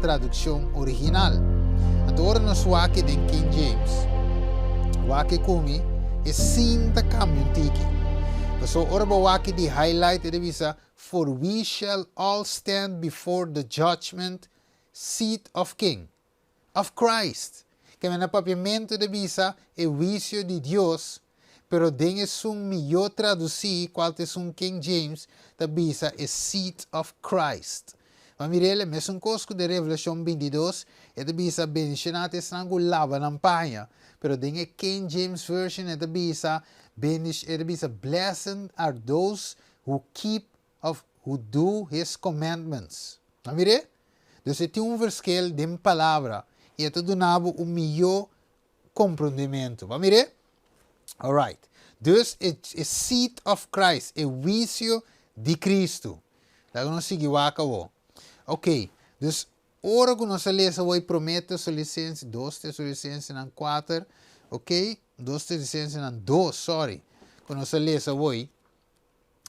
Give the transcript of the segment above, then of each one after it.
tradukshon original. Anto ora nos wak den King James, wak ku mi, e sin ta kambia un tiki. Pasobra ora bo wak di highlight e ta bisa, For we shall all stand before the judgment seat of King, of Christ. Ke men na papiamentu ta bisa e huisio di Dios, pero den esun mihó tradusí, kual ta esun King James, ta bisa e seat of Christ. Ma mir'el e mesun kos ku den Revelashon 22, e ta bisa bendishoná ta esnan ku laba nan paña, pero den e King James Version e ta bisa bendish e ta bisa blessed are those who keep of who do his commandments. A mir'é? Dus e tin un verschil den palabra i e ta duna bo un mihó komprondementu. Bo a mir'é? Alright. Dus e e seat of Christ, e huisio di Cristo. Laga nos sigui wak awor. Ok, dus ora ku nos a lesa awor e promé Tesalonicense, dos Tesalonicensenan kuater, ok, dos Tesalonicensenan dos, sorry, ku nos a lesa awor,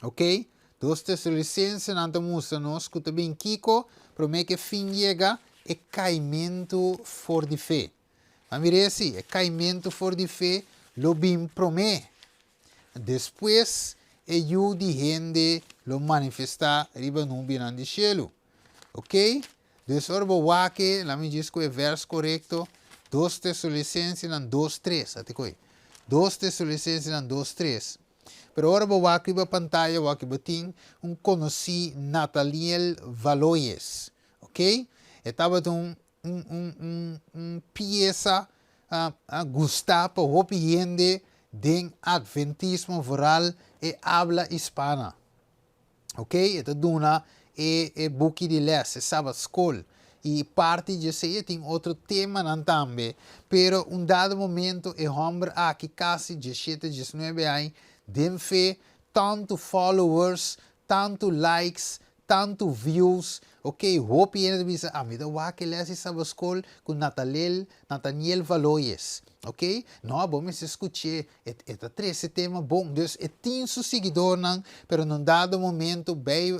ok, dos Tesalonicensenan ta mustra nos ku ta bin kiko promé ku e fin yega, e kaimentu for di fe. Ma mira esi, e kaimentu for di fe lo bin promé. Despues e Yu di hende lo manifestá riba nubianan di shelu. Ok? Dus ora bo wak e, laat mi djis ku e vers korekto, dos Tesalonicensenan dos tres, ate koe. Dos Tesalonicensenan dos tres. Pero ora bo wak riba pantaya wak bo tin un konosí Nathaniel Valoyes. Ok? E tabata un un un un un piesa a gusta pa hopi hende den adventismo vooral e habla hispana. Ok, e ta duna e e buki di les, e Sabbat School, y parti dje esey e tin otro temanan tambe, pero un dado momento e homber aki casi 17, 19 aña den fe, tanto followers, tanto likes, tantu views, ok, hopi hende ta bisa, ah, mi ta wak e les di Sabbat School ku Natalel, Nathaniel Valoyes, ok, no, bo mester skuch'é, e, e ta trese tema bon, dus e tin su siguidornan, pero na un dado momento bij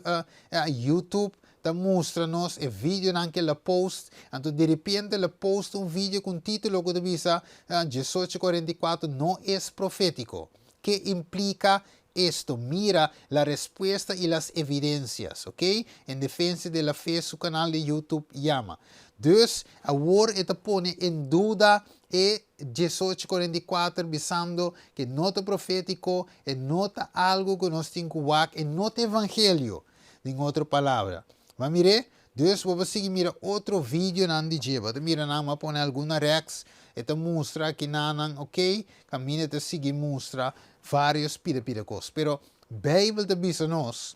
YouTube ta mustra nos e videonan ku el a post, anto di repente el a post un video ku un título ku ta bisa, 1844 no es profético. ¿Qué implica esto? Mira la respuesta y las evidencias, ok? En Defensa de la Fe su canal di YouTube yama. Dus, awor e ta pone en duda e 1844 bisando ku no ta profétiko, e no ta algu ku nos tin ku wak, e no ta evangelio, den otro palabra. Ma mir'é, dus bo por sigui mira otro videonan di dje, bo ta mira nan, mi a pone algun na rèks, e ta mustra akinanan, ok, kaminda ta sigui mustra varios pida pida kos. Pero Beibel ta bisa nos,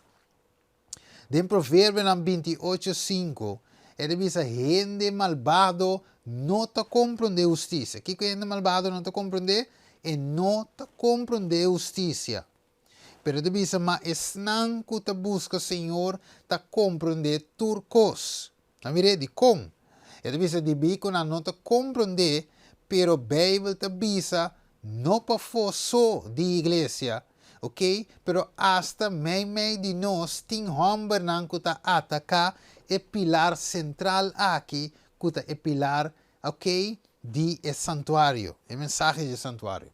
den Proverbionan 28, 5, e ta bisa hende malbado no ta komprondé hustisia. Kiko hende malbado no ta komprondé? E no ta komprondé hustisia. Pero e ta bisa ma esnan ku ta buska Señor ta komprondé tur kos. A mir'é dikon? E ta bisa debí ku nan no ta komprondé, pero Beibel ta bisa no pafó so di iglesia, ok, pero asta meimei di nos tin hòmbernan ku ta ataká e pilar sentral aki ku ta e pilar, ok, di e santuario, e mensahe di e santuario.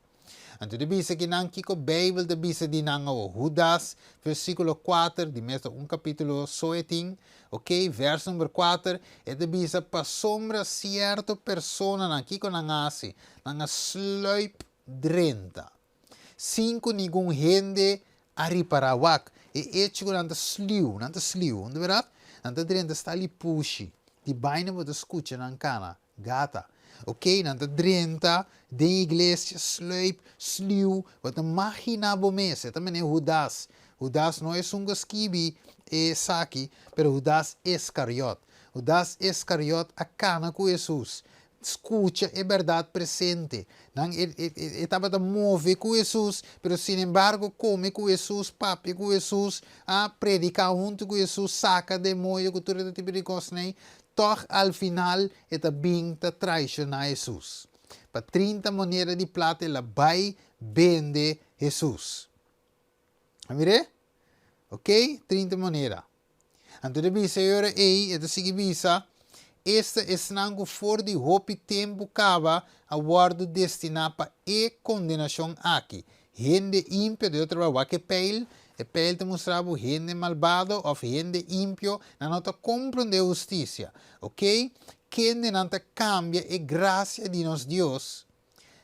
Anto ta bisa ki nan kiko Beibel ta bisa di nan awo. Hudas, versíkulo 4, di mes ta un kapítulo so e tin, ok, vers number 4, e ta bisa pasobra sierto personanan, kiko nan a hasi? Nan a sluip drenta, sin ku ningun hende a ripará. Wak, e echo ku nan ta sliu, nan ta sliu, no ta bèrdat? Nan ta drenta sta li pushi, di baina bo ta skucha nan kana. Gata. Ok, nan ta drenta den iglesia, sluip, sliu, bo ta magina bo mes, e ta mene Hudas. Hudas no esun ku a skibi esaki, pero Hudas Iskariot. Hudas Iskariot a kana ku Hesus, skucha e bèrdat presente. Nan e e e tabata move ku Hesus, pero sinembargo kome ku Hesus, papia ku Hesus, a prediká huntu ku Hesus, saka demoño ku tur e tipo di kosnan ei, Tòg al final e ta bin ta traishoná Hesus. Pa 30 moneda di plata el a bai bende Hesus. A mir'é? Ok, 30 moneda. Anto e ta bisa e ora ei, e ta sigui bisa, Esta esnan ku for di hopi tempu kaba a wòrdu destiná pa e kondenashon aki. Hende impio, den otro palabra, wak e peil, e peil ta mustra bo hende malbado òf hende impio, nan no ta komprondé hustisia, oke? Kendenan ta kambia e grasia di nos Dios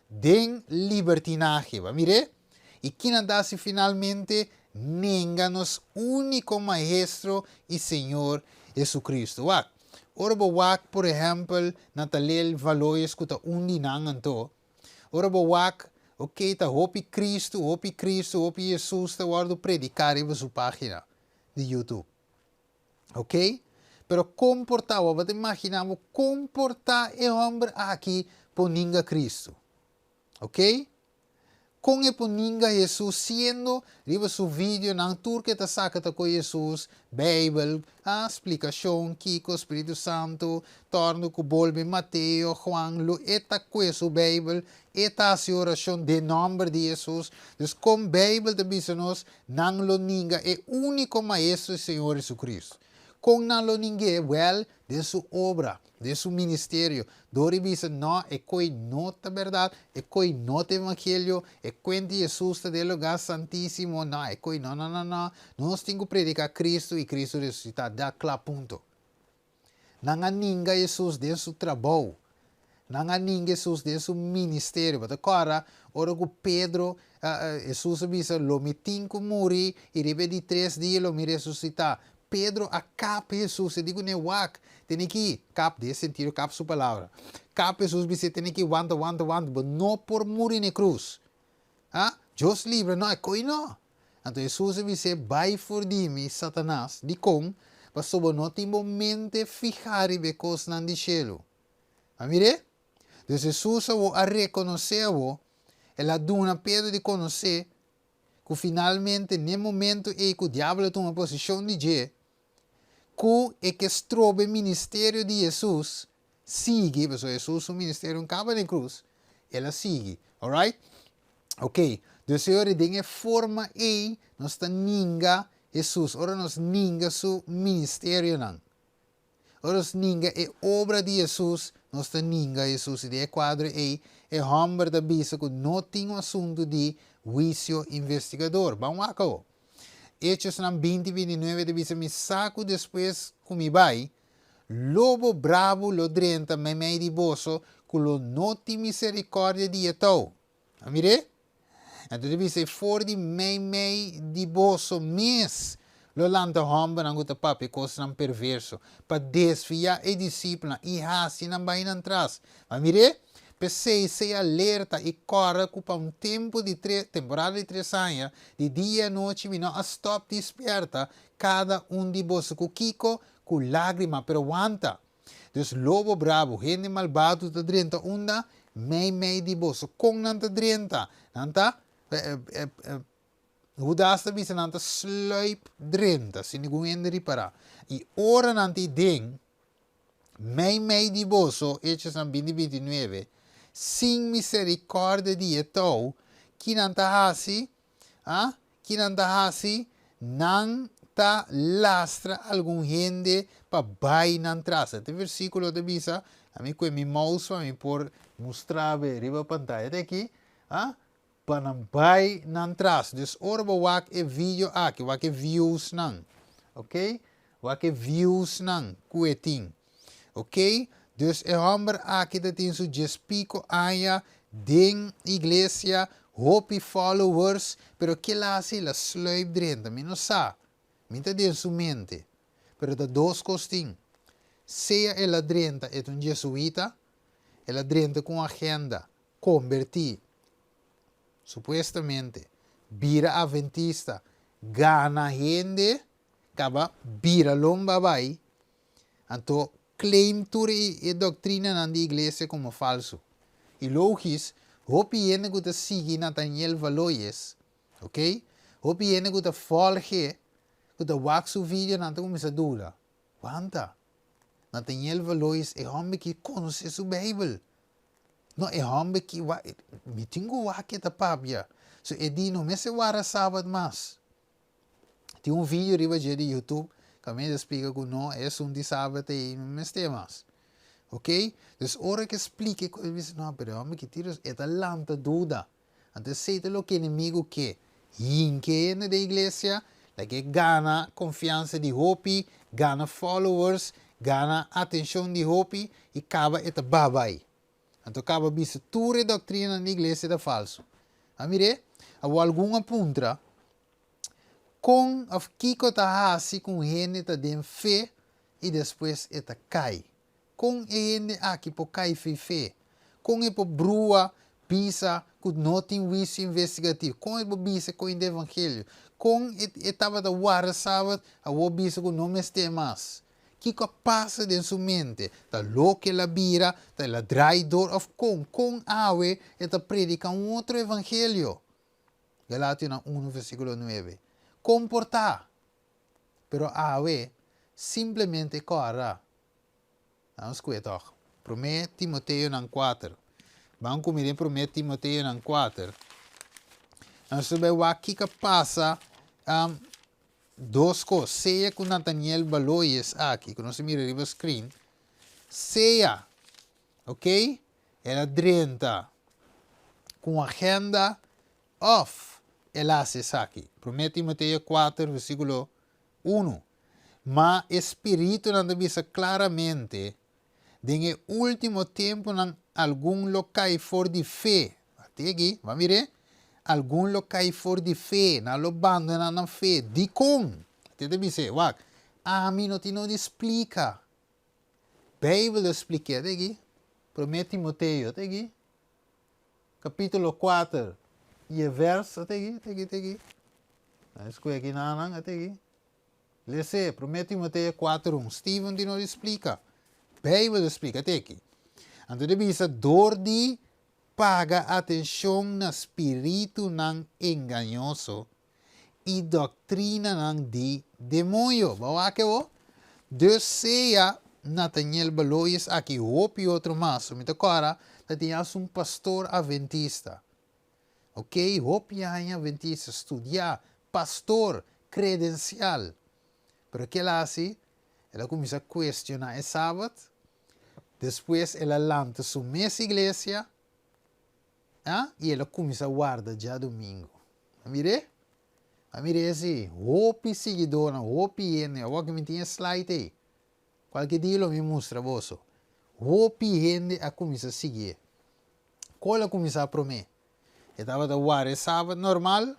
den libertinahe. Bo a mir'é? I kinan ta hasi finalmente? Nenga nos úniko Maestro i Señor, Jesucristo. Wak, ora bo wak, por ehèmpel, Natalel Valoyes ku ta un di nan anto, ora bo wak, oke, ta hopi Cristo, hopi Cristo, hopi Jesus ta wòrdu prediká riba su página di YouTube. Ok? Pero kon por ta? Bo ta imaginá bo kon por ta e hòmber aki por ninga Kristu? Ok? Kon e por ninga Hesus siendo riba su videonan tur ke ta saka ta koe Hesus, Beibel, ah, splikashon, kiko, Spiritu Santu, tòrnu ku bolbe Mateo, Juan, lo e ta koe su Beibel, e ta hasi orashon den nòmber di Hesus. Dus kon Beibel ta bisa nos Nan lo ninga e úniko Maestro i Señor Jesucristo. Kon nan lo ning'é? Wèl, den su obra, den su ministerio. Dor di bisa, No, e koi no ta bèrdat, e koi no ta evangelio, e kuent di Hesus ta den lugá santísimo, no, e koi no, no, no, no. Nos tin ku prediká Cristo i Cristo resusitá. Da kla, punto. Nan a ninga Hesus den su trabou. Nan a ninga Hesus den su ministerio. Bo ta kòrda ora ku Pedro, Hesus a bisa, Lo mi tin ku muri i riba e di tres dia lo mi resusitá. Pedro a kap Hesus, e di kuné, Wak, tene ki, kap den e sentido kap su palabra, kap Hesus bis'é, tene ki, wanta, wanta, wanta, bo no por muri na e krus. Ha? Dios libra, no, e koi no. Anto Hesus a bis'é, Bai for di mi, Satanas. Dikon? Pasobra bo no tin bo mente fihá riba e kosnan di shelu. A mir'é? Dus Hesus awor a rekonosé awor, el a duna Pedro di konosé ku finalmente n'e momento ei ku diabel a tuma posishon di dje, ku e ke stroba e ministerio di Hesus sigui, pasobra Hesus su ministerio no kaba den krus, el a sigui. Alright? Ok, dus e ora den e forma ei nos ta ninga Hesus, ora nos ninga su ministerionan. Ora nos ninga e obra di Hesus, nos ta ninga Hesus. I den e kuadro ei, e hòmber ta bisa ku no tin un asuntu di huisio investigador. Ban wak awo. Hechosnan 20, 29 ta bisa, Mi sa ku despues ku mi bai, Lobo brabu lo drenta meimei di boso ku lo no tin miserikòrdia di e tou. A mir'é? Anto ta bisa, For di meimei di boso mes lo lanta hòmbernan ku ta papia kosnan perverso, pa desviá e disipelnan i hasi nan bai nan tras. A mir'é? P'esei, sea alerta i kòrda ku pa un tempu di tres, temporada di tres aña, di dia i anochi mi no a stòp di spièrta kada un di boso. Ku kiko? Ku lágrima, pero wanta! Dus lobo brabu, hende malbado ta drenta unda? Mei mei di boso. Kon nan ta drenta? Nan ta, Hudas ta bisa nan ta sluip drenta, sin ningun hende ripará. I ora nan ta i den, mei mei di boso, Hechosnan binti 29, sin miserikòrdia di e tou, ki nan ta hasi? A Ki nan ta hasi? Nan ta lastra algun hende pa bai nan tras. E versíkulo ta bisa, ami kue mi mouse pa mi por mustra be riba pantaya. Ta aki, a pa nan bai nan tras. Dus ora bo wak e video aki, wak e viewsnan, ok? Wak e viewsnan ku e tin. Ok, dus e homber aki ta tin su djespiko aña den iglesia, hopi followers, pero kila hasi? El a sluip drenta. Mi no sa, mi ta den su mente, pero ta dos kos tin, sea el a drenta e ta un jesuita, el a drenta ku un agenda, kombertí, supuestamente, bira aventista, gana hende, kaba bira lomba bai, Anto claim tur e doctrinanan di iglesia como falso. Y logis, hopi hende cu ta sigui Nathaniel Valoyes, ok, hopi hende cu ta volge, cu ta wak su videonan ta cuminsa duda, wanta, Nathaniel Valoyes e homber ki conoce su Bijbel. No, e homber ki wa, mi tin cu wak e ta papia. So e di no mester wara Sabat mas. Tin un video riba dje di YouTube kaminda ta splika ku no esun di sabat ei no mester mas. Ok? Dus ora ku e splika e kos, e bisa, no, pero e hòmber ki tira e ta lanta duda. Anto esei ta loke enemigu ke, hinka e hende den iglesia, laga e gana konfiansa di hopi, gana followers, gana atenshon di hopi, i kaba e ta babai. Anto kaba bisa tur e doktrinanan di iglesia ta falsu. A mir'é? Awor algun a puntra, Kon òf kiko ta hasi ku un hende ta den fe i despues e ta kai? Kon e hende aki por kai fei fe? Kon e por brua bisa ku no tin huisio investigativo? Kon e por bisa ku ainda evangelio? Kon e tabata warda sabat awor bisa ku no mester mas? Kiko a pasa den su mente? Ta loke el a bira? Ta el a draai dor òf kon? Kon awe e ta prediká un otro evangelio? Galationan unu versíkulo nuebe. Kon por ta? Pero awe, simplemente kòrda. Nan skue tòg. Promé Timoteonan kuater. Ban ku mi den Promé Timoteonan kuater. Nos ta bai wak kiko a pasa um, dos kos. Sea ku Nathaniel Baloyes aki, ku nos a mira riba screen, sea, ok, el a drenta ku un agenda òf el a hasi esaki. Promé Timoteo kuater versíkulo unu. Ma e spiritunan ta bisa klaramente, Den e último tempunan algun lo kai for di fe. Ati aki, bo a mir'é? Algun lo kai for di fe, nan lo bandoná nan fe. Dikon? Ati ta bis'é, wak, ami no tin no di splika. Beibel ta splik'é, ati aki, Promé Timoteo, ati aki, kapítulo kuater i e vèrs, ati aki, ati aki, ati aki. Nan skohe aki nan, ati aki. Les'é, Promé Timoteo kuater un. Steven tin no di splika. Beibel ta splika, ati aki. Anto ta bisa, dor di paga atenshon na spiritunan engañoso i doktrinanan di demoño. Bo a wak awor? Dus sea Nathaniel Baloyes aki hopi otro mas, so mi ta kòrda ta tin as un pastor aventista. Ok, hopi aña aventista, studiá, pastor, kredensial. Pero ke el a hasi? El a kuminsá kuestioná e Sabat, despues el a lanta su mes iglesia, A I el a kuminsá warda djadumingu. A mir'é? A mir'é si, hopi siguidónan, hopi hende, awor ku mi tin e slide ei, kualke dia lo mi mustra boso. Hopi hende a kuminsá siguié. Kol a kuminsá promé? E tabata warda e sabat normal,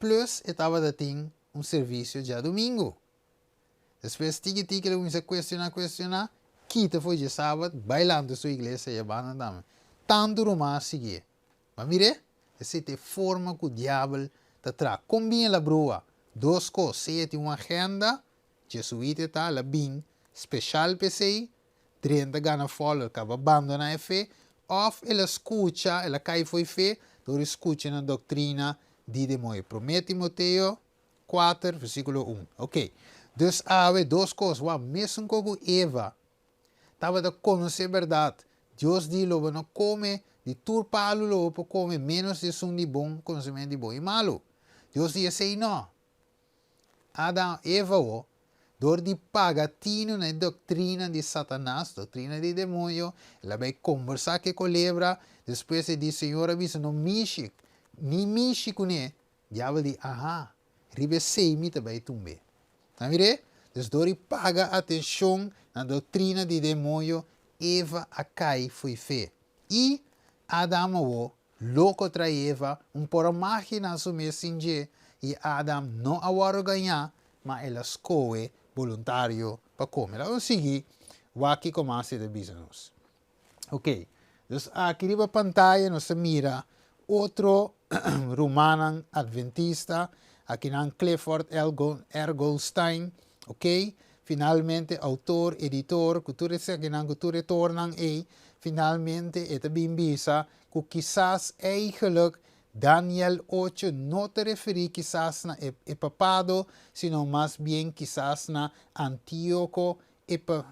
plus e tabata tin un servisio djadumingu. Despues tiki tiki el a kuminsá kuestioná, kuestioná, kita for dje sabat, bai lanta su iglesia ei abanda tambe. Tantu ruman a siguié. Bo a mir'é? Esei ta e forma ku diabel ta traha. Kon bin el a brua? Dos kos, sea tin un agenda, jesuita e ta, el a bin speshal p'esei, drenta gana follower, kaba bandoná e fe, òf el a skucha, el a kai fo'i fe dor di skucha na doktrina di demoño. Promé Timoteo kuater, versíkulo un. Oké. Dus awe dos kos, wou, mesun kos ku Eva tabata konosé bèrdat, Dios di lo bo no kome di tur palu lo bo por kome ménos di esun di bon konosementu di bon i malu. Dios di esei no. Adam, Eva wou, dor di paga tinu na e doktrina di Satanas, doktrina di demoño, el a bai kombersá ku e kolebra, despues e di, Señor a bisa no mishi, ni mishi kuné, Diabel di, Aha, riba esei mi ta bai tumbe. Ta mir'é? Dus dor di paga atenshon na doktrina di demoño, Eva a kai fo'i fe. I Adam awor, loko trae Eva, un por a maginá su mes sin dje, i Adam no a wòrdu gañá, ma el a skohe boluntario pa kome. Laga nos sigui wak kiko mas e ta bisa nos. Ok, dus aki riba pantaya nos ta mira otro rumannan adventista, akinan Clifford L. R. Goldstein, ok, finalmente autor, editor, ku tur esakinan, ku tur e tornan ei, finalmente e ta bin bisa ku kisas eigenlijk Daniel ocho no ta referí kisas na e e papado, sino mas bien kisas na Antíoko Epa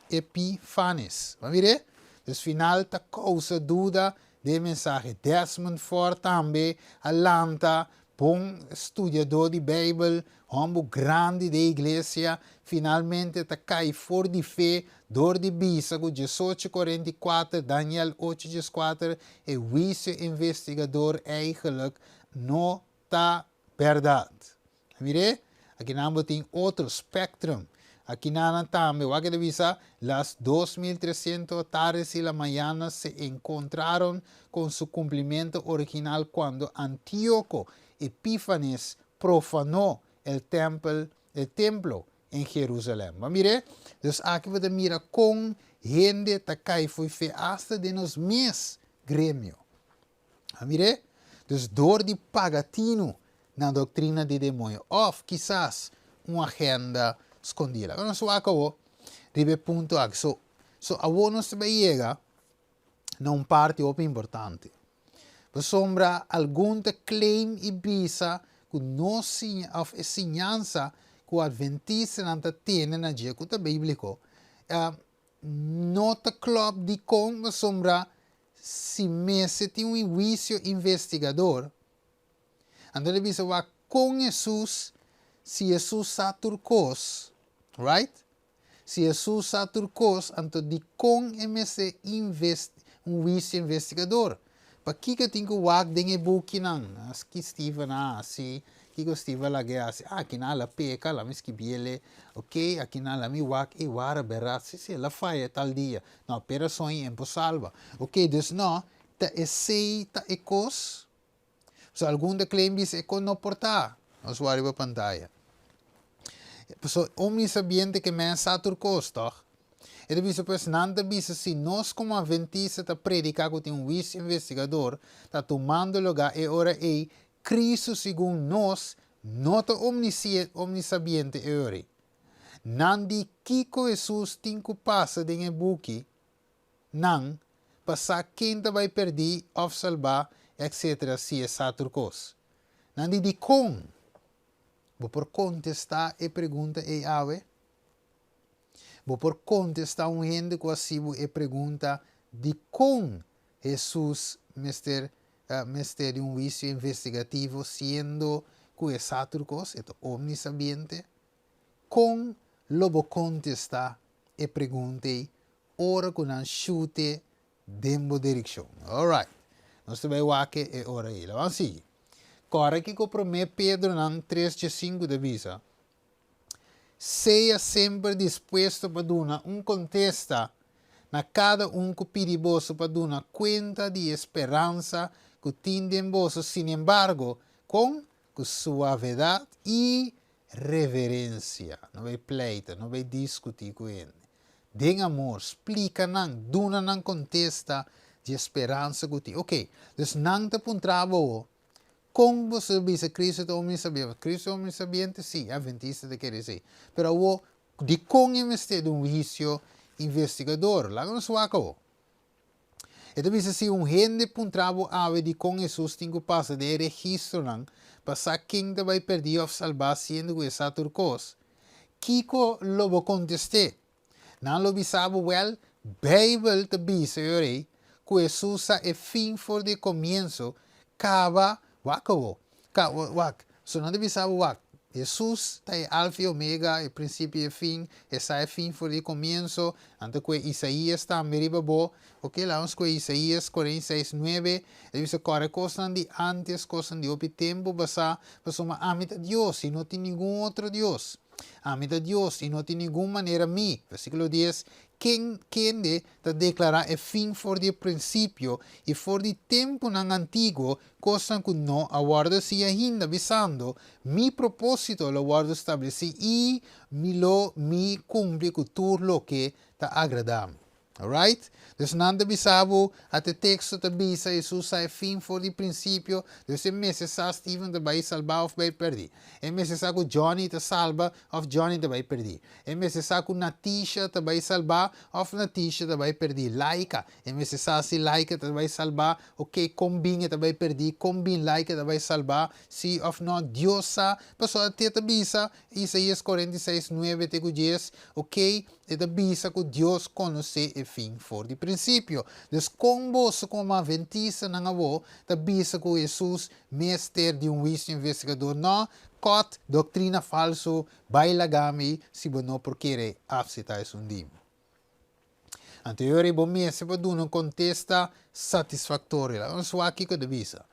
Epifanes. Bo a mir'é? Dus final ta kousa duda den e mensahe. Desmond Ford tambe a lanta Bon studiadó di Beibel, hòmber grandi den iglesia, finalmente ta kai for di fe dor di bisa ku 1844, Daniel ocho 14, e huisio investigador eigenlijk no ta bèrdat. Mir'é? Akinan bo tin otro spectrum. Akinanan tambe, wak e ta bisa, Las 2300 tardes y la mañana se encontraron con su cumplimiento original cuando Antíoco Epífanes profanó el tempel, el templo en Jerusalem. Bo a mir'é? Dus aki bo ta mira con hende ta cai fo'i fe hasta den nos mes gremio. A mir'é? Dus dor di paga tinu na doktrina di demoño òf kisas un agenda skondí. Laga nos wak awor riba e punto aki. So, so awor nos ta bai yega na un parti hopi importante. Pasobra algun ta claim i bisa ku nos siña òf e siñansa ku adventistanan ta tene na dje ku ta bíbliko, no ta klòp dikon pasobra Si mester tin un huisio investigador, anto ta bisa wak kon Hesus, si Hesus sa tur kos, right? Si Hesus sa tur kos, anto dikon e mester invest un huisio investigador? Pakiko e tin ku wak den e bukinan? Ki Steven a hasi? Kiko Steven a laga e hasi? Ah, kinan a la peka, lami skibiele. Ok, akinan lami wak, ey wara bèrdat, si, si, el a faya tal dia. No, pero soña en por salba. Ok, dus no, ta esey ta e cos? So algun ta claim bisa e cos no por ta. Nos wak riba pantaya. Paso omnisabiente ke men sa tur cos, toch? E ta bisa pues nan ta bisa si nos como adventista ta predica cu tin un huicio investigador ta tumando lugar e ora ey Cristo segun nos no ta omnisabiente e ora ey. Nan di kiko Hesus tin ku pasa den e buki, nan, pa sa ken ta bai pèrdí òf salbá, etc. Si e sa tur kos. Nan di dikon? Bo por kontestá e pregunta ei awe? Bo por kontestá un hende ku a sibu e pregunta dikon Hesus mester mester di un huisio investigativo siendo ku e sa tur kos, e ta omnisabiente? Kon lo bo kontestá e pregunta ei ora ku nan shute den bo direkshon? Alright, nos ta bai wak e ora ei. Laban sigui. Kòrda kiko Promé Pedronan tres djesinku ta bisa, Sea semper dispuesto pa duna un kontesta na kada un ku pidi boso pa duna kuenta di e speransa ku tin den boso, sinembargo, kon? Ku suavedat i reverencia. No bay pleita, no bay discuti cu hende. Den amor, splica nan, duna nan contesta di e speransa cu tin. Ok, dus nan ta puntra bo, con bo sa bisa Cristo ta omnisabiente? Cristo ta omnisabiente? Si, adventista ta kere esey. Pero awo, dicon e mester di un huicio investigador? Laga nos wak awo. E ta bisa si un hende puntra bo awe dikon Hesus tin ku pasa den e registronan pa sa ken ta bai pèrdí òf salbá siendo ku e sa tur kos, kiko lo bo kontest'é? Nan lo bisa bo, Wèl, Beibel ta bisa e ora ei ku Hesus sa e fin for di e komienso, kaba, wak awo, ka, wak, so nan ta bisa bo, wak, Hesus ta e Alfa i Omega, e prinsipio i e fin, e sa e fin for di e komienso, nan ta kue Isaías tambe riba bo, ok, laga nos kue Isaías 46, 9, e ta bisa, Kòrda e kosnan di ántes, kosnan di hopi tempu pasá, pasobra ami ta Dios i no tin ningun otro Dios. Ami ta Dios i no tin ningun manera mi. Versíkulo 10, Ken, kende ta deklará e fin for di e prinsipio i for di tempunan antiguo, kosnan ku no a wòrdu hasi ainda, bisando, Mi propósito lo wòrdu stablesí i mi lo mi kumpli ku tur loke ta agradá mi. Alright? Dus nan ta bisa bo, ata e teksto ta bisa, Hesus sa e fin for di prinsipio, dus e mester sa Steven ta bai salbá òf bai pèrdí. E mester sa ku Johnny ta salba òf Johnny ta bai pèrdí. E mester sa ku Natisha ta bai salbá òf Natisha ta bai pèrdí. Laika, e mester sa si Laika ta bai salbá, ok, kon bin e ta bai pèrdí, kon bin Laika ta bai salbá, si òf nò, Dios sa. Pasobra te ta bisa, Isaías 46, 9 te ku 10, ok, E ta bisa ku Dios konosé e fin for di prinsipio. Dus kon boso komo atventistanan awor ta bisa ku Hesus mester di un huisio investigador? No, kòt doktrina falsu bai laga mi si bo no por kere apseptá esun di mi. Anto e ora ei bo mester por duna un kontesta satisfaktorio. Laga nos wak kiko ta bisa.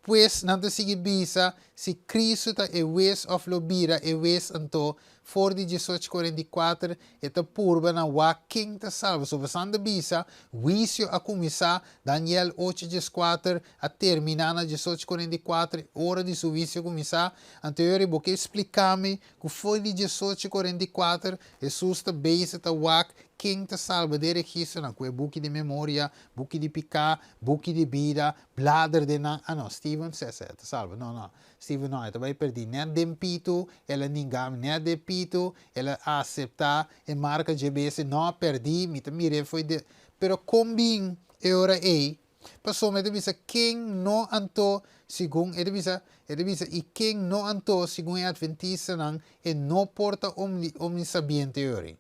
Pues nan ta sigui bisa, si Kristu ta e wes òf lo bira e wes anto for di 1844 e ta purba na wak ken ta salba. So bosan ta bisa, huisio a kuminsá, Daniel ocho 14 a terminá na 1844, ora di su huisio a kuminsá. Anto e ora ei bo ke splika mi ku for di 1844 Hesus ta bezig ta wak ken ta salba den registronan ku e buki di memoria, buki di piká, buki di bida, blader den nan, ah no, Steven sese e ta salba, no no, Steven no, e ta bai perdí, nèt den pitu el a ninga mi, nèt den pitu el a aseptá e marka dje bes, no a perdí, mi ta mir'é fo'i de, pero kon bin e ora ei? Pasobra e ta bisa, Ken no anto, segun e ta bisa, e ta bisa, i ken no anto, segun e atventistanan, e no por ta omni, omnisabiente ori?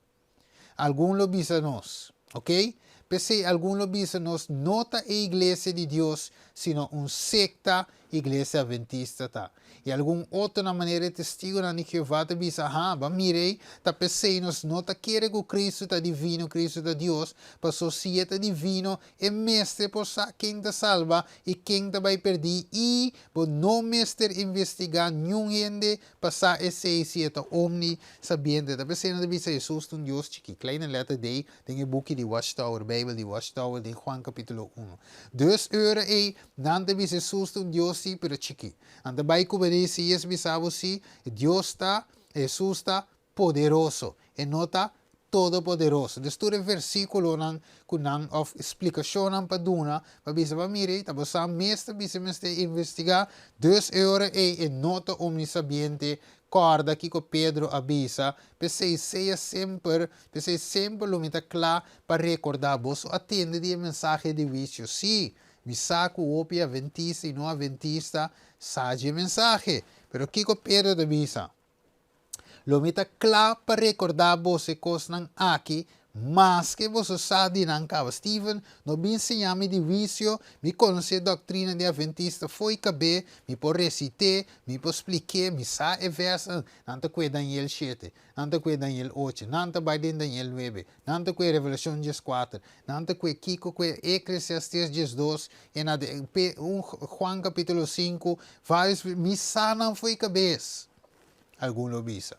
Algun lo bisa nos, ok? P'esei algun lo bisa nos no ta e Iglesia di Dios, sino un sekta, Iglesia Adventista ta. I algun otronan manera e Testigunan di Jehová ta bisa, Ha, ban mira ei, ta p'esei nos no ta kere ku Kristu ta divino, Kristu ta Dios, paso si e ta divino, E mester por sa ken ta salba i ken ta bai perdí i bo no mester investigá niun hende pa sa esei si e ta omni sabiente. Ta p'esei nan ta bisa Hesus ta un Dios chikí, kleine letter D den e buki di Watchtower, Bijbel di Watchtower den Juan kapítulo uno. Dus e ora ei nan ta bisa Hesus ta un Dios sí pero chikí. Nan ta bai ku Mesías bisa bo sí, Dios ta, Hesus ta poderoso, e no ta todopoderoso. Dus tur e versíkulonan ku nan òf splikashonnan pa duna pa bisa pa mira ei ta bo sa mes ta bisa mester investigá, dus e ora ei e no ta omnisabiente. Kòrda kiko Pedro a bisa, P'esei sea semper, p'esei semper lo mi ta kla pa rekordá boso a tende di e mensahe di huisio. Sí, mi sa ku hopi aventista i no aventista sa dje mensahe. Pero kiko Pedro ta bisa? Lo mi ta kla pa rekordá boso e kosnan aki, maske boso sa di nan kaba. Steven, no bin siña mi di huisio, mi konosé doktrina di Adventista fo'i kab'é, mi por resit'é, mi por splik'é, mi sa e vèrsnan. Nan ta kue Daniel shete, nan ta kue Daniel ocho, nan ta bai den Daniel nuebe, nan ta kue Revelashon 14, nan ta kue kiko kue Eklesiastes 12, e na de, un Juan kapítulo sinku, vários, mi sa nan fo'i kabes. Algun lo bisa.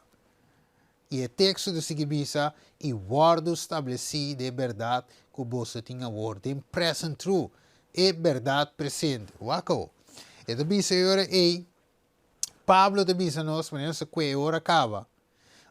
I e teksto ta sigui bisa, I wòrdu stablesí den e bèrdat ku boso tin awor, den present true, e bèrdat presente. Wak awor. E ta bisa e ora ei, Pablo ta bisa nos, manera nos a kue e ora kaba,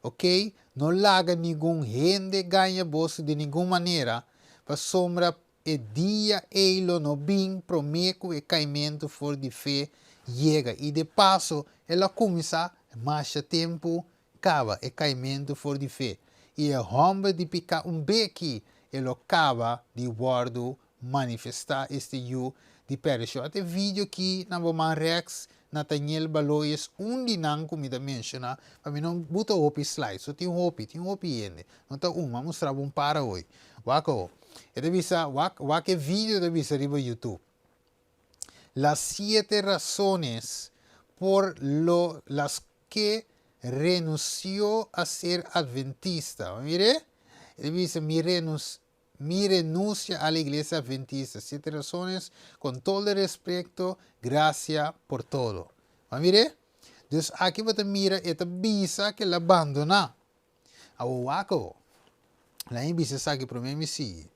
ok, no laga ningun hende gaña boso di ningun manera, pasobra E dia ei lo no bin promé ku e kaimentu for di fe yega, i de paso el a kuminsá masha tempu kaba e kaimentu for di fe, i e hòmber di piká un beki e lo kaba di wòrdu manifestá, este yu di perdishon. Ata e video ki na bo man rèks, Nathaniel Baloyes, un di nan ku mi ta menshoná, pa mi no buta hopi slide, so tin hopi, tin hopi hende, no ta un, mi a mustra bo un par awoy. Wak awo. E ta bisa, wak, wak e video ta bisa riba YouTube. Las siete razones por lo las que renunció a ser adventista. Bo mira? E ta bisa, mi renun, mi renuncia a la iglesia adventista. Siete razones, con todo el respecto, gracia por todo. Bo mira? Dus aki bo ta mira, e ta bisa ke el a bandona. Awor wak awor. Laat mi bisa esaki prome mi sigui.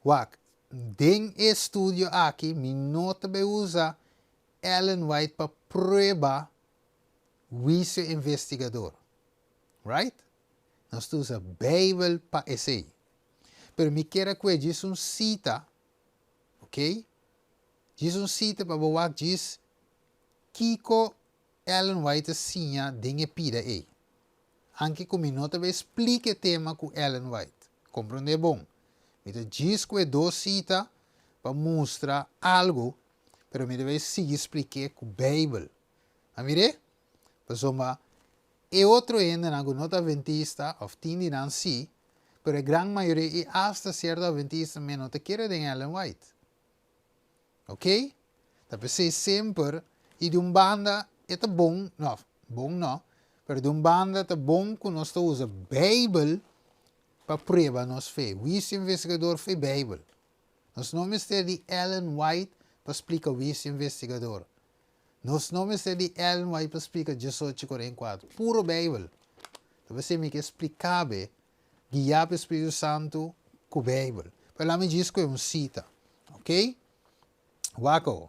Wak, den e estudio aki mi no ta bay usa Ellen White pa prueba huicio investigador. Right? Nos ta usa Bijbel pa esey. Pero mi kier a kue djis un cita, ok? Djis un cita pa bo wak djis kiko Ellen White a siña den e pida ei. Anke ku mi no ta bay splika e tema ku Ellen White. Komprondé bon. Mi ta djis ku e dos sita pa mustra algu, pero mi ta bay sigui splik'é ku Beibel. A mir'é? Pasobra e otro hendenan ku no ta adventista, òf tin di nan sí, Pero e gran mayoria i asta sierto adventista mes no ta kere den Ellen White. Ok? Ta p'esei semper, i di un banda e ta bon, no, bon no, pero di un banda ta bon ku nos ta usa Beibel pa prueba nos fe. Huisio investigador fe Beibel. Nos no mester di Ellen White pa splika huisio investigador. Nos no mester di Ellen White pa splika 18 44. Puro Beibel. Ta p'esei mi ke splika be, guiá pa e Spiritu Santu ku Beibel. Pero laat mi djis ku e un sita. Ok? Wak awo.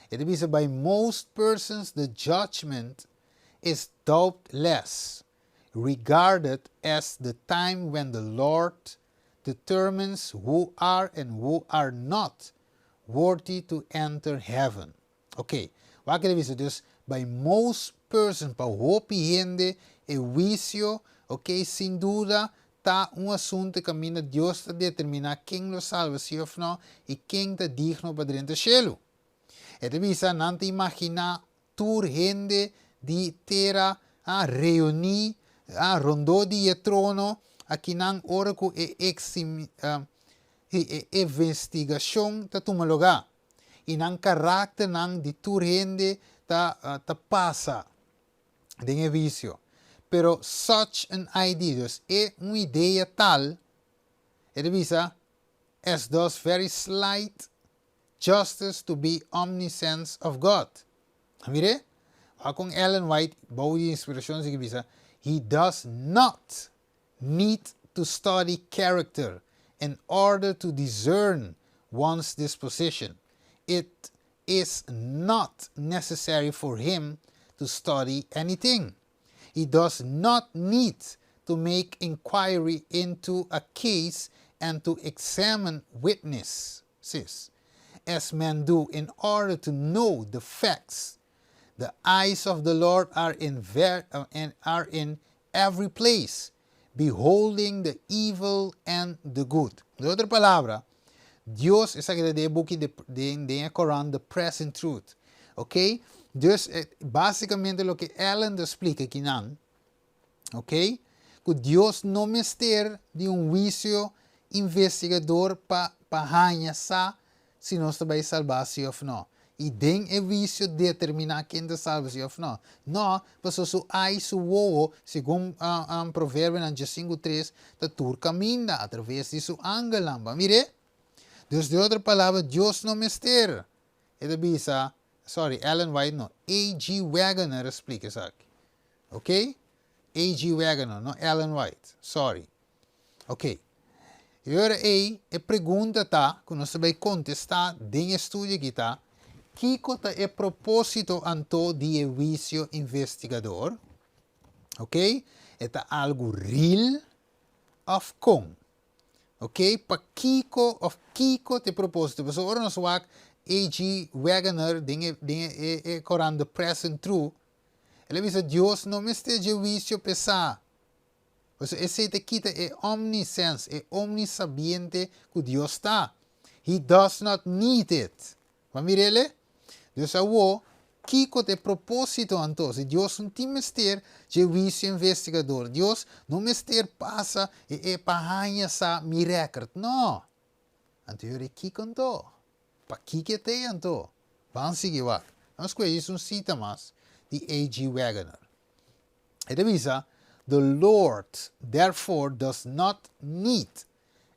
E ta bisa, By most persons the judgment is doubtless regarded as the time when the Lord determines who are and who are not worthy to enter heaven. Ok, wak e ta bisa, dus by most person, pa hopi hende, e huisio, ok, sin duda, ta un asuntu kaminda Dios ta determiná ken lo salba si òf nò i ken ta digno pa drenta shelu. E ta bisa, nan ta imaginá tur hende di tera a reuní a rondó di e trono akinan ora ku e e investigashon ta tuma lugá i nan karakternan di tur hende ta ta pasa den e huisio. Pero such an idea, dus e un idea tal, e ta bisa, as does very slight justice to be omniscience of God. A mir'é? Wak kon Ellen White bou di inspirashon sigui bisa, He does not need to study character in order to discern one's disposition. It is not necessary for him to study anything. He does not need to make inquiry into a case and to examine witnesses, as men do in order to know the facts. The eyes of the Lord are in every place, beholding the evil and the good. Di otro palabra, Dios, esaki ta den e buki den e Koran, The Present Truth. Ok? Dus, básicamente loke Ellen ta splika akinan, ok, ku Dios no mester di un huisio investigador pa pa haña sa si nos ta bai salbá si òf nò, i den e huisio determiná ken ta salba si òf nò. Nò, pasobra su ai, su wowo, segun Proverbionan 15:3, ta tur kaminda atraves di su angelnan. Bo a mir'é? Dus, di otro palabra, Dios no mester, e ta bisa, sorry, Ellen White no, A.G. Waggoner a splika esaki. Ok? A.G. Waggoner, no Ellen White. Sorry. Ok. E ora ei, e pregunta ta, ku nos ta bai kontestá den e studio aki ta, Kiko ta e propósito anto di e huisio investigador? Ok? E ta algu real òf kon? Ok? Pakiko òf kiko ta e propósito? Pasobra ora nos wak A.G. Waggoner den e den e e korant The Present Truth, El a bisa, Dios no mester dje huisio pesá. Pasobra esei ta kita e omniscience, e omnisabiente ku Dios ta. He does not need it. Bo a mira el'e? Dus awor, kiko ta e propósito anto? Si Dios no tin mester dje huisio investigador, Dios no mester pasa e e pa haña sa mi rèkert. No! Anto yora e kiko anto? Pakiko e t'ei anto? Ban sigui wak. Nos koe djis un sita mas di A.G. Waggoner. E ta bisa, The Lord therefore does not need,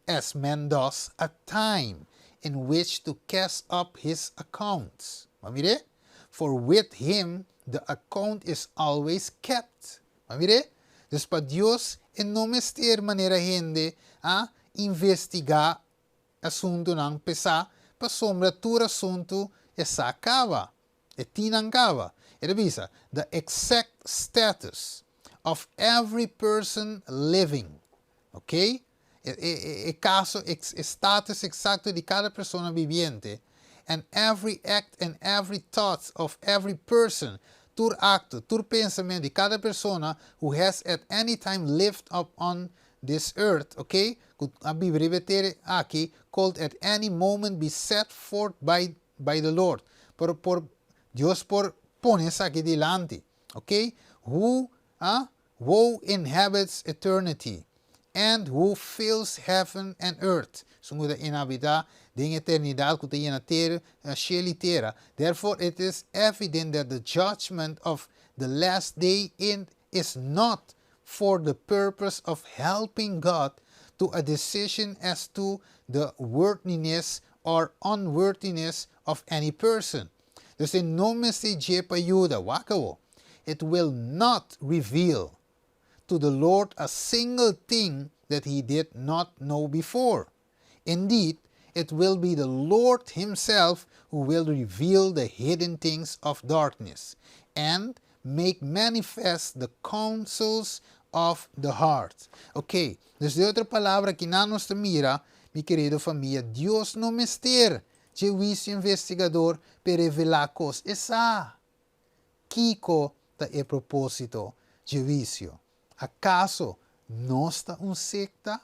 as man does, a time in which to cast up his accounts. Bo a mir'é? For with him the account is always kept. Bo a mir'é? Dus pa Dios e no mester manera hende a investigá asuntunan pesá pasobra tur asuntu e sa kaba, e tin nan kaba. E ta bisa, The exact status of every person living, ok, e e e kaso, e status eksakto di kada persona bibiente, and every act and every thought of every person, tur akto, tur pensamentu di kada persona who has at any time lived upon This earth, ok, ku a biba riba e tera aki, could at any moment be set forth by by the Lord. Por por Dios por pone esaki dilanti, ok, who, ah, who inhabits eternity, And who fills heaven and earth, esun ku ta inhabitá den eternidat ku ta yena tera, shel i tera. Therefore it is evident that the judgment of the last day in is not for the purpose of helping God to a decision as to the worthiness or unworthiness of any person. Dus e no mester dje pa yuda, wak awo. It will not reveal to the Lord a single thing that he did not know before. Indeed, it will be the Lord himself who will reveal the hidden things of darkness and make manifest the counsels of the heart. Ok, dus den otro palabra kinan nos ta mira, mi kerido famia, Dios no mester dje huisio investigador p'e revelá kos. E sa kiko ta e propósito dje huisio. Akaso nos ta un sekta?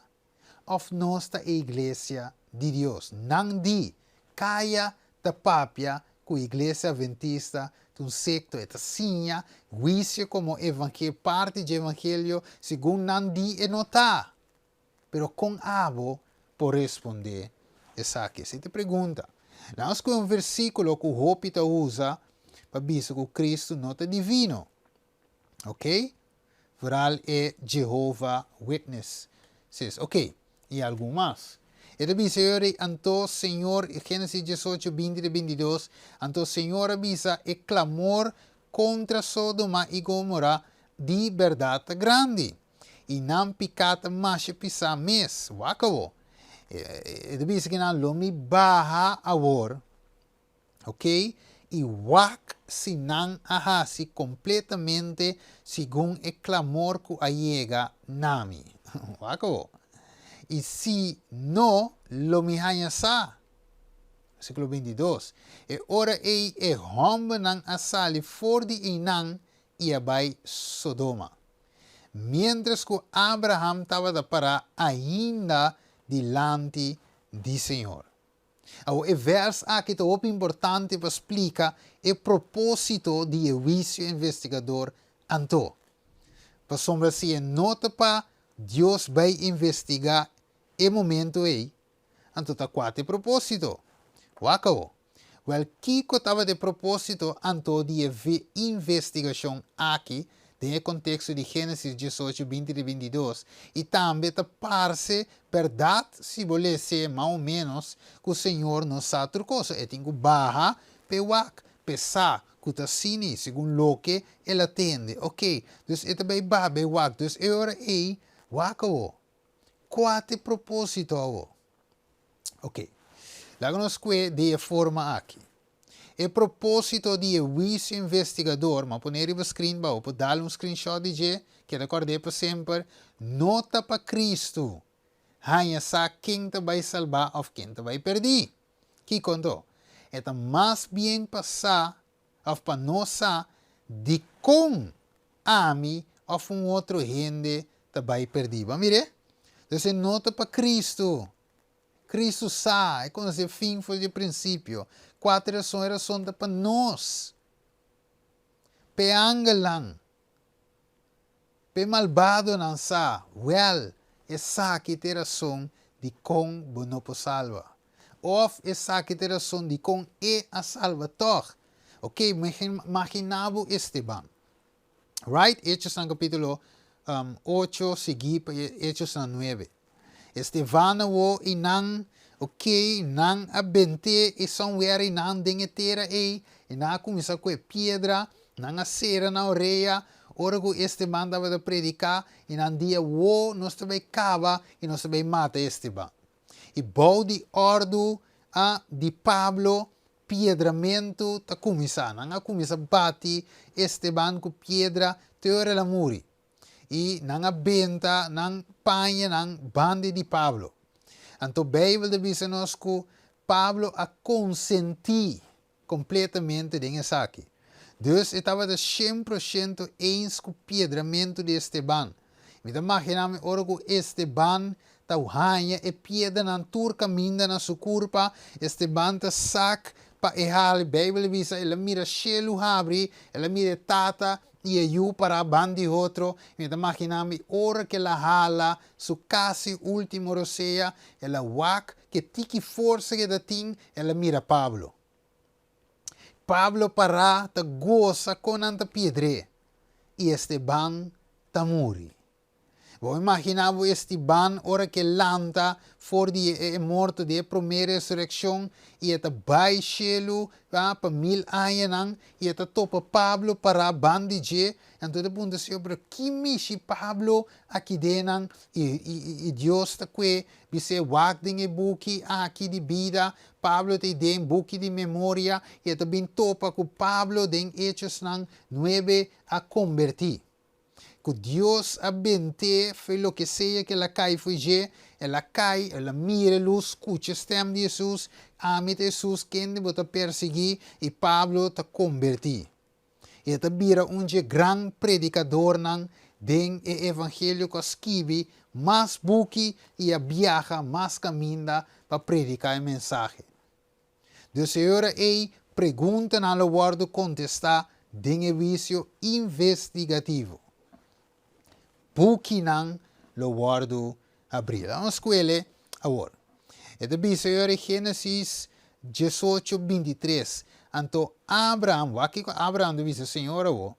Òf nos ta e iglesia di Dios? Nan di, Kaya ta papia ku Iglesia Adventista ta un sekto, e ta siña huisio komo evangelio, parti dje evangelio, segun nan di e no ta. Pero kon abo por respondé esaki? Esei ta e pregunta. Nan a skohe un versíkulo ku hopi ta usa pa bisa ku Kristu no ta divino. Ok? Vooral e Jehovah Witnesses. Ok, i algun mas. E ta bisa e ora ei, Anto Señor, Génesis diesocho, binti te bintidos, Anto Señor a bisa, E clamor contra Sodoma i Gomora di berdad ta grandi, i nan picá ta masha pisá mes. Wak awor. E ta bisa kinan, Lo mi baha awor. Ok, i wak si nan a hasi kompletamente segun e klamor ku a yega na mi. Wak awor. I si no, lo mi haña sa. Versíkulo bintidos, E ora ei e hòmbernan a sali for di einan i a bai Sodoma. Miéntras ku Abraham tabata pará ainda dilanti di señor. Awor e vèrs aki ta hopi importante pa splika e propósito di e huisio investigador anto. Pasobra si e no ta pa Dios bai investigá e momento ei, anto ta kua ta e propósito? Wak awor. Wèl, kiko tabata e propósito anto di e investigashon aki den e konteksto di Génesis diesocho, binti te bintidos, i tambe ta parse bèrdat si bo les'é mas o ménos ku Señor no sa tur kos, e tin ku baha p'e wak, p'e sa ku ta asina segun loke el a tende. Oke, dus e ta bai baha bai wak, dus e ora ei wak awor. Kua ta e propósito awor? Oke, laga nos kue di e forma aki. E propósito di e huisio investigador, m'a pone riba screen bao, por dal un screenshot di dje, keda kòrd'é pa semper, no ta pa Cristo haña sa ken ta bai salbá òf ken ta bai pèrdí. Kiko anto? E ta mas bien pa sa òf pa nos sa dikon ami òf un otro hende ta bai pèrdí. Bo a mir'é? Entonces e no ta pa Cristo. Cristo sa, e conoce e fin for di e principio. Cua ta e rason? E rason ta pa nos, p'e angelnan, p'e malbadonan sa, wel, esaki ta e rason dicon bo no por salba. Of esaki ta e rason dicon e a salba tog. Ok, magina bo Esteban. Right? Hechosnan capítulo ocho sigui pa Hechosnan nuebe. Esteban awo i nan, ok, nan a bent'é e somewhere i nan den e tera ei, i nan a kuminsá ku e piedra, nan a sera nan orea ora ku Esteban tabata prediká, i nan di awo nos ta bai kaba i nos ta bai mata Esteban. I bou di òrdu a di Pablo piedramentu ta kuminsá. Nan a kuminsá bati Esteban ku piedra te ora el a muri. I nan a benta nan pañanan banda di Pablo. Anto Beibel ta bisa nos ku Pablo a konsentí kompletamente den esaki. Dus e tabata shen pro shento eens ku piedramentu di Esteban. Mi ta maginá mi ora ku Esteban ta haña e piedranan tur kaminda na su kurpa, Esteban ta sak pa e hala, Beibel a bisa el a mira shelu habri, el a mira e Tata i e Yu pará banda di otro. Mi ta maginá mi ora ku el a hala su kasi último rosea, el a wak ku e tiki forsa ku e ta tin, el a mira Pablo. Pablo pará ta gosa kon nan ta piedr'é i Esteban ta muri. Bo imaginá bo Esteban ora ku e lanta for di e morto di e promé resurekshon i e ta bai shelu pa mil añanan i e ta topa Pablo pará banda di dje? Anto e ta puntra Señor, pero ki mishi Pablo aki den nan? I Dios ta kue bis'é, Wak den e buki aki di bida, Pablo ta ei den buki di memoria i e ta bin topa ku Pablo den Hechosnan nuebe a kombertí. Ku Dios a bent'é fo'i loke sea ku el a kai fo'i dje, el a kai, el a mira e lus, skucha e stèm di Hesus, Ami ta Hesus kende bo ta persiguí, i Pablo ta kombertí. I e ta bira un dje gran predikadornan den e evangelio ku a skibi mas buki i a biaha mas kaminda pa prediká e mensahe. Dus e ora ei preguntanan lo wòrdu kontestá den e wisio investigativo. Bukinan lo wòrdu abrí. Laga nos skuele awor. E ta bisa e ora ei Génesis diesocho bintitres, Anto Abraham, wak kiko Abraham ta bisa Señor awor.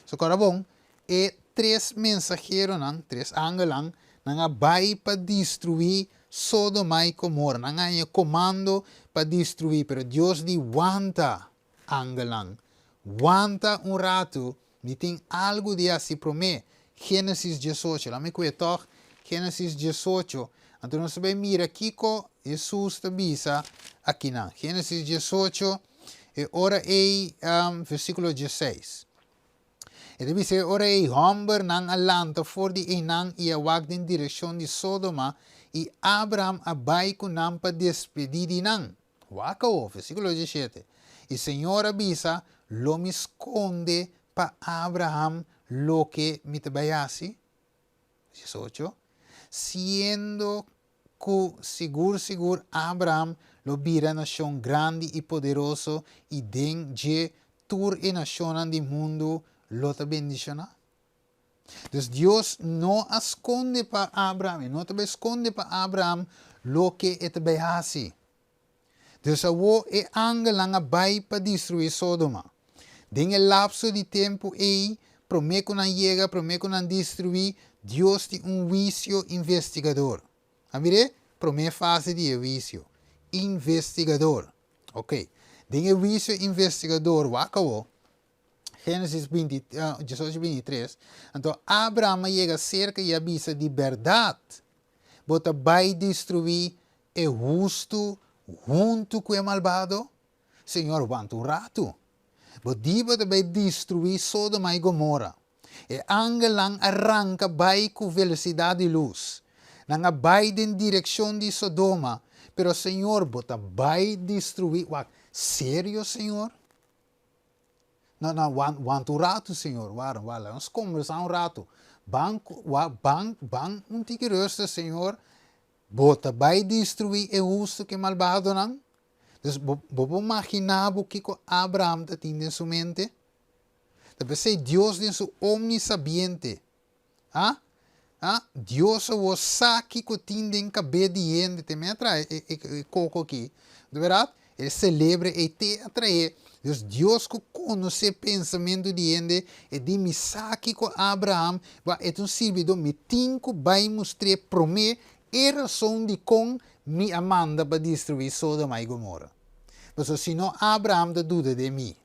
So kòrda bon, e tres mensaheronan, tres angelnan, nan a bai pa destruí Sodoma i Gomorra. Nan a haña komando pa destruí, pero Dios di, Wanta, angelnan, wanta un ratu, mi tin algu di hasi promé. Génesis diesocho, laat mi kue tòg, Génesis diesocho, anto nos ta bai mira kiko Hesus ta bisa akinan. Génesis diesocho, E ora ei, versíkulo diesseis. E ta bisa, E ora ei hòmbernan a lanta for di einan i a wak den direkshon di Sodoma, i Abraham a bai ku nan pa despedí di nan. Wak awor, versíkulo diesshete. I señor a bisa, Lo mi skonde pa Abraham loke mi ta bai hasi? Diesocho. Siendo ku sigur sigur Abraham lo bira nashon grandi i poderoso i den dje tur e nashonnan di mundu lo ta bendishoná. Dus Dios no a skonde pa Abraham, e no ta bai skonde pa Abraham loke e ta bai hasi. Dus awor e angelnan a bai pa destruí Sodoma. Den e lapso di tempu ei, promé ku nan yega, promé ku nan destruí, Dios tin un huisio investigador. A mir'é? Promé fase di e huisio. Investigador. Oké. Den e huisio investigador, wak awor, Génesis binti, diesocho bintitres, Anto Abraham a yega serka i a bisa, Di bèrdat, bo ta bai destruí e hustu huntu ku e malbado? Señor, wanta un ratu. Bo di bo ta bai destruí Sodoma i Gomora. E angelnan a ranka bai ku velosidat di lus. Nan a bai den direkshon di Sodoma, pero Señor, bo ta bai destruí. Wak, serio, Señor? No, no, wanta un ratu, Señor. Wara, wara, nos kombersá un ratu. Ban, ban, ban un tiki rustig, Señor. Bo ta bai destruí e hustu ku e malbadonan? Dus bo bo por maginá bo kiko Abraham ta tin den su mente? Ta p'esei Dios den su omnisabiente, ha? Ha? Dios awor sa kiko tin den kabes di hende, te mi a traha e e e koko aki, di bèrdat? E selebre ei te a trae. Dus Dios ku konosé pensamentu di hende, e di, Mi sa kiko Abraham, bo e ta un sirbidó, mi tin ku bai mustr'é promé e rason dikon mi a manda pa destruí Sodoma i Gomora. Pasobra si no Abraham ta duda den mi.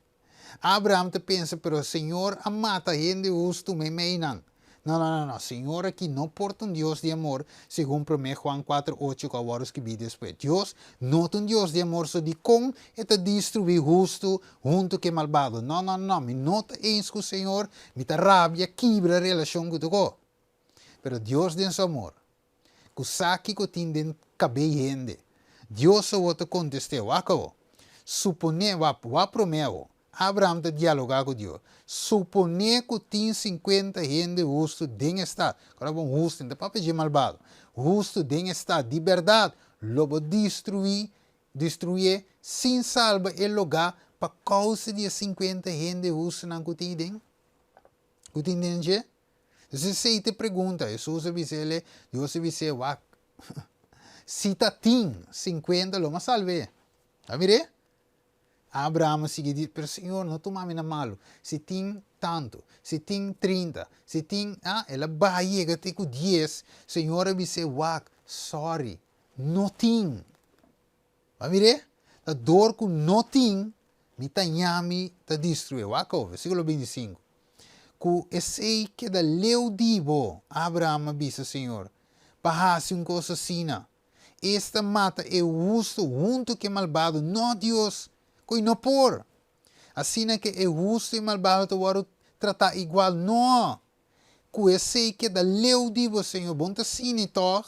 Abraham ta pensa, pero Señor a mata hende hustu meimei nan. No, no, no, no, Señor aki no por ta un Dios di amor, segun promé Juan kuater ocho ku a wòrdu skibí despues. Dios no ta un Dios di amor, so dikon E ta destruí hustu huntu ku e malbado? No, no, no, mi no ta eens ku Señor, mi ta rabia kibra relashon ku tokó. Pero Dios den su amor, ku sa kiko tin den kabei hende. Dios awor ta kontest'é, Wak awor. Suponé, wak, wak promé awor. Abraham ta dialogá ku Dios. Suponé ku tin sinkuenta hende hustu den e stat. Kòrda bon, hustu, no ta papia dje malbado. Hustu den e stat. Di bèrdat, lo bo destruí Destruyé sin salba e lugá pa kousa di e 50 hende hustunan ku tin den? Ku tin den dje? Dus esei ta e pregunta. Hesus a bisa el, Dios a bis'é, Wak, si ta tin 50 lo m'a salb'é. A mir'é? Abraham a sigui di, Pero Señor, no tuma mi na malu. Si tin tantu, si tin 30, si tin, ah, el a baha yega te ku 10, Señor a bis'é, Wak, sorry, no tin. Bo a mir'é? Ta dor ku no tin, mi ta ñami ta destruí. Wak awo, versíkulo 25. Ku esei keda leu di bo, Abraham a bisa Señor, pa hasi un kos asina. Esta mata e hustu huntu ku e malbado, no Dios, ku i no por! Asina ke e hustu i malbado ta wòrdu tratá igual, no! Ku esei keda leu di bo, Señor, bo no ta sini tòg?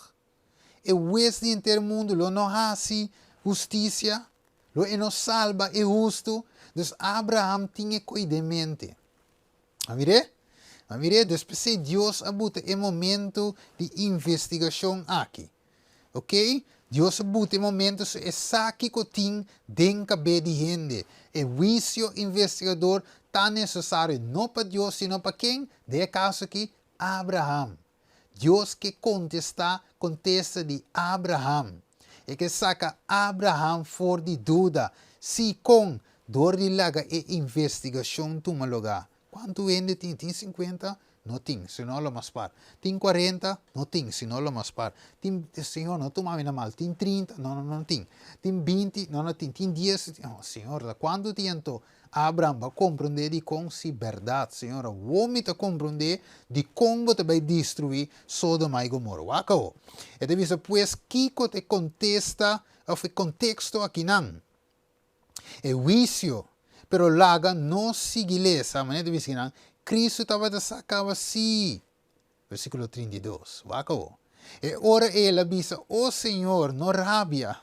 E Hues di henter mundu lo no hasi hustisia? Lo e no salba e hustu? Dus Abraham tin e koi den mente. A mir'é? A mir'é? Dus p'esei Dios a buta e momento di investigashon aki. Ok? Dios a buta e momento so e sa kiko tin den kabé di hende. E huisio investigador ta nesesario no pa Dios sino pa ken? Den e kaso aki, Abraham. Dios ke kontestá kontesta di Abraham. E ke saka Abraham for di duda. Sí, kon? Dor di laga e investigashon tuma lugá. Kuantu hende tin? Tin 50? No tin, si no lo mas par. Tin 40? No tin, si no lo mas par. Tin, Señor, no tuma mi na mal. Tin 30? No, no, no tin. Tin 20? No, no tin. Tin 10? Oh, Señor, ta kuantu tin anto? Abraham bo a komprondé dikon? Sí, bèrdat, Señor, awor mi ta komprondé dikon bo ta bai destruí Sodoma i Gomora. Wak awor. E ta bisa, Pues, kiko ta e kontesta òf e konteksto akinan? E huisio. Pero laga nos sigui lesa, manera ta bisa kinan, Kristu tabata sa kaba sí. Versíkulo 32. Wak awor. E ora el a bisa, O Señor, no rabia.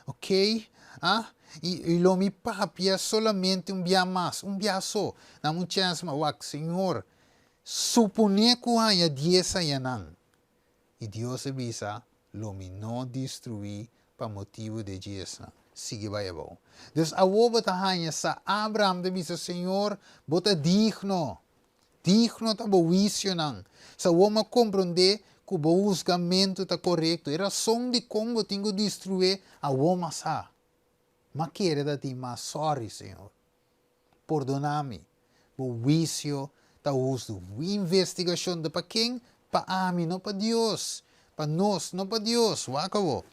Ok? Ah? I, i lo mi papia solamente un bia mas, un bia so. Dame un chèns mas. Wak, Señor, suponé ku haña 10 añanan. I Dios a bisa, Lo mi no destruí pa motibu di e diesnan. Sigui bai abou. Dus awor bo ta haña sa Abraham ta bisa, Señor, bo ta digno. Digno ta bo huisionan. Sa awor mi a komprondé ku bo husgamentu ta korekto. E rason dikon bo tin ku destrué, awor mi a sa. Mi a kere ta tin mas. Sòri, Señor. Pordoná mi. Bo huisio ta hustu. Investigashon ta pa ken? Pa ami, no pa Dios. Pa nos, no pa Dios. Wak awor.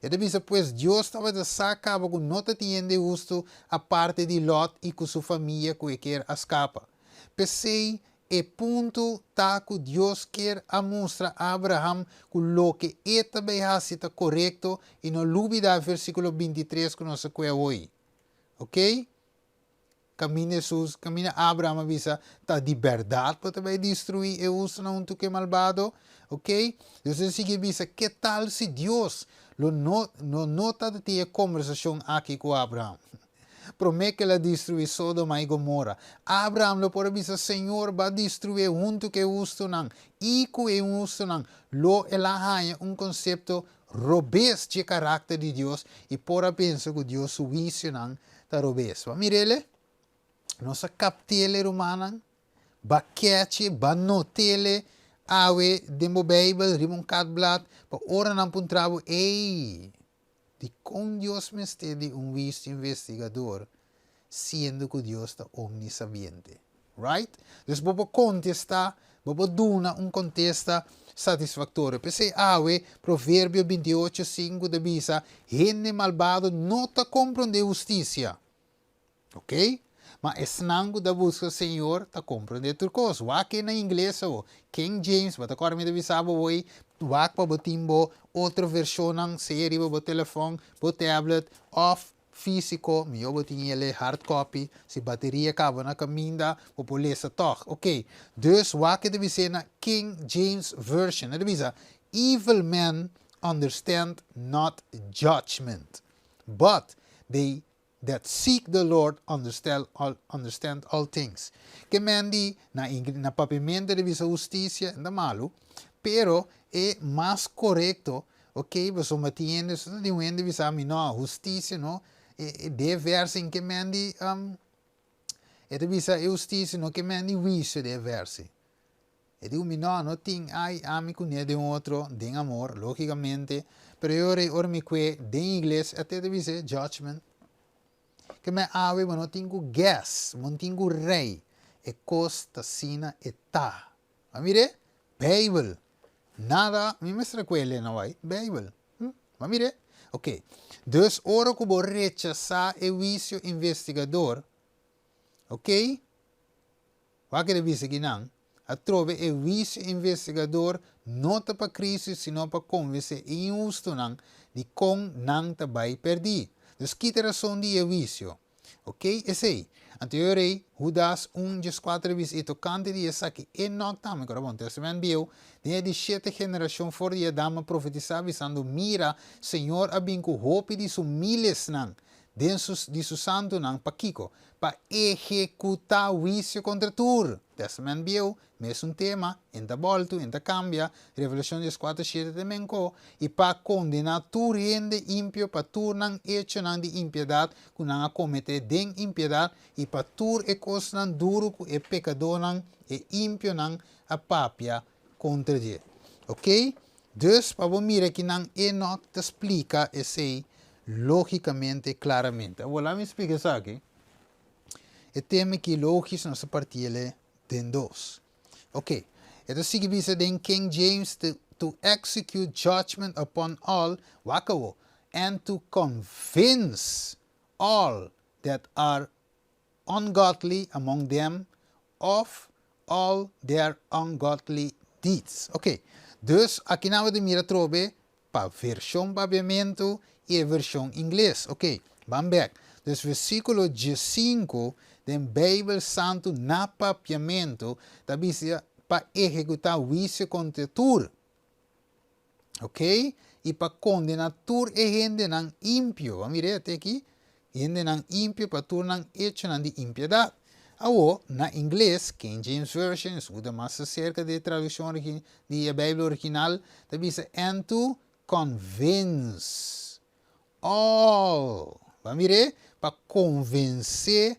E ta bisa, Pues Dios tabata sa kaba ku no ta tin hende hustu aparte di Lòt i ku su famia ku e kier a skapa. P'esei, e punto ta ku Dios kier a mustra Abraham ku loke e ta bai hasi ta korekto i no lubidá versíkulo 23 ku nos a kue awoi. Oké? Kaminda Hesus, kaminda Abraham a bisa, ta di bèrdat bo ta bai destruí e hustunan huntu ku e malbado? Oké? Dios a sigui bisa, ke tal si Dios lo no lo no tabatin e kombersashon aki ku Abraham? Promé ku el a destruí Sodoma i Gomora, Abraham lo por a bisa, Señor, bo a destruí huntu ku e hustunan i ku e inhustunan. Lo el a haña un konsepto robes dje karakter di Dios i por a pensa ku Dios su huisionan ta robes. Bo a mir'el? Nos a kapt'el, rumannan. Bo a kèch'e, bo a not'el awe den bo Beibel riba un katblad pa ora nan puntra bo, Ey! Dikon Dios mester di un huisio investigador siendo ku Dios ta omnisabiente? Right? Dus bo por kontestá, bo por duna un kontesta satisfaktorio. P'esei awe Proverbio 28, 5 ta bisa, Hende malbado no ta komprondé hustisia. Ok? Ma esnan ku ta buska Señor ta komprondé tur kos. Wak e na ingles awo. King James, bo ta kòrda mi ta bisa bo awor, wak pa bo tin bo otro vershonnan, sea riba bo telefòn, bo tablet òf físiko, mihó bo tin el e hard copy, si bateria kaba na kaminda, bo por lesa tòg. Ok, dus wak e ta bis'é na King James Version. E ta bisa, Evil men understand not judgment, but they that seek the Lord understand all, understand all things. Ke men di na, na papiamento di bisa hustisia, ta malu, pero e mas korekto, Ok, pasobra tin hende, so ta tin un hende bisa mi, no, hustisia no, e de versi en ke men di, e ta bisa e hustisia no ke men di huisio de versi. E di mi, no, no tin, ai, ami ku ne den otro, den amor, logicamente, pero e ora ei, ora mi kue den iglesia, e ta bisa judgment. Ke men awe bo no tin ku guess, bo no tin ku rei, e kos ta asina e ta. Bo a mir'é? Beibel. Nada, mi mester a kue lena wai, Beibel. Hm, bo a mir'é? Ok. Dus ora ku bo rechasá e huisio investigador, ok, Wak e ta bisa ki nan, Atrobe e huisio investigador no ta pa Cristo sino pa konvensé e inhustonan di kon nan ta bai pèrdí. Dus ki ta rason di e huisio? Oké, esei. Anto e rei Hudas un dieskuater a bisa e tokante di esaki, Enok tambe, ku ta bon Tèstamènt Bieu, den e di shete generashon for di Adam a profetisá bisando, Mira, Señor a bin ku hopi di su mílesnan den su di su santunan, pakiko? Pa ehekutá huisio kontra tur. Tèstamènt Bieu, mesun tema, en ta bòltu, en ta kambia, Revelashon dieskuater shete ta menko, i pa kondená tur hende impio pa tur nan echonan di impiedat ku nan a kometé den impiedat, i pa tur e kosnan duru ku e pekadónan, e impionan, a papia kontra dje. Oké? Dus, pa bo mira kinan Enok ta splika esei lógikamente, klaramente. Awor, laat mi splika esaki. E tema aki lógis nos ta partiel den dos. Oké, e ta sigui bisa den King James to, to execute judgment upon all, wak awor, and to convince all that are ungodly among them of all their ungodly deeds. Ok, dus aki nan bo ta mira atrobe pa vershon papiamentu i e vershon ingles. Ok, ban bek. Dus versíkulo diesinku den Beibel Santu na papiamentu ta bisa pa ehekutá huisio kontra tur. Ok, i pa kondená tur e hendenan impio. Bo a mira e te aki? Hendenan impio pa tur nan echonan di impiedat. Awor, na ingles, King James Version, esun ku ta mas aserka di e tradukshon di e Beibel original, ta bisa and to convince all. Bo a mir'é? Pa konvensé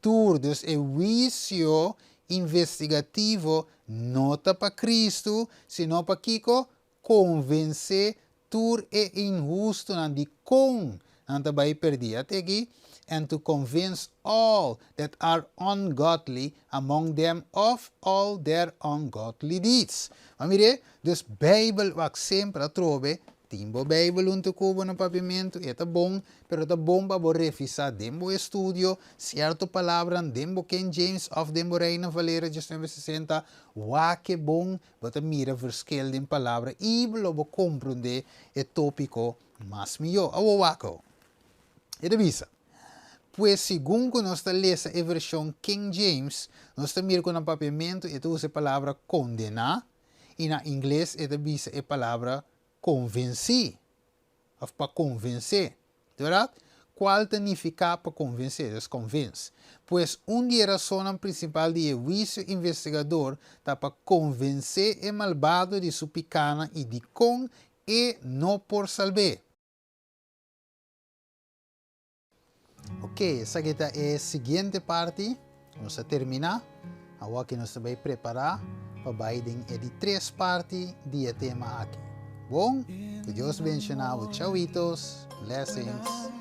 tur. Dus e huisio investigativo no ta pa Kristu, sino pa kiko? Konvensé tur e inhustonan di kon nan ta bai perdí. A teki, And to convince all that are ungodly among them of all their ungodly deeds. Bo a mir'é? Dus Beibel wak semper atrobe, tin bo Beibel huntu ku bo na papiamentu, e ta bon, pero ta bon pa bo revisá den bo estudio sierto palabranan den bo King James òf den bo Reina Valera 1960, wak e bon Bo ta mira verschil den palabra i lo bo komprondé e tópiko mas mihó. Awor wak ho. E ta bisa, Pues segun ku nos ta lesa e vershon King James, nos ta mira ku na papiamentu e ta usa e palabra kondená i na ingles e ta bisa e palabra konvensí. Of pa konvensé. Di bèrdat? Kual ta nifiká pa konvensé, dus convince. Pues un di e rasonnan prinsipal di e huisio investigador ta pa konvensé e malbado di su pikánan i dikon e no por salb'é. Ok, esaki ta e siguiente parti. Nos a terminá. Awor aki nos ta bai prepará pa bai den e di tres parti di e tema aki. Bon, ku Dios benshoná bo. Chauitos, blessings.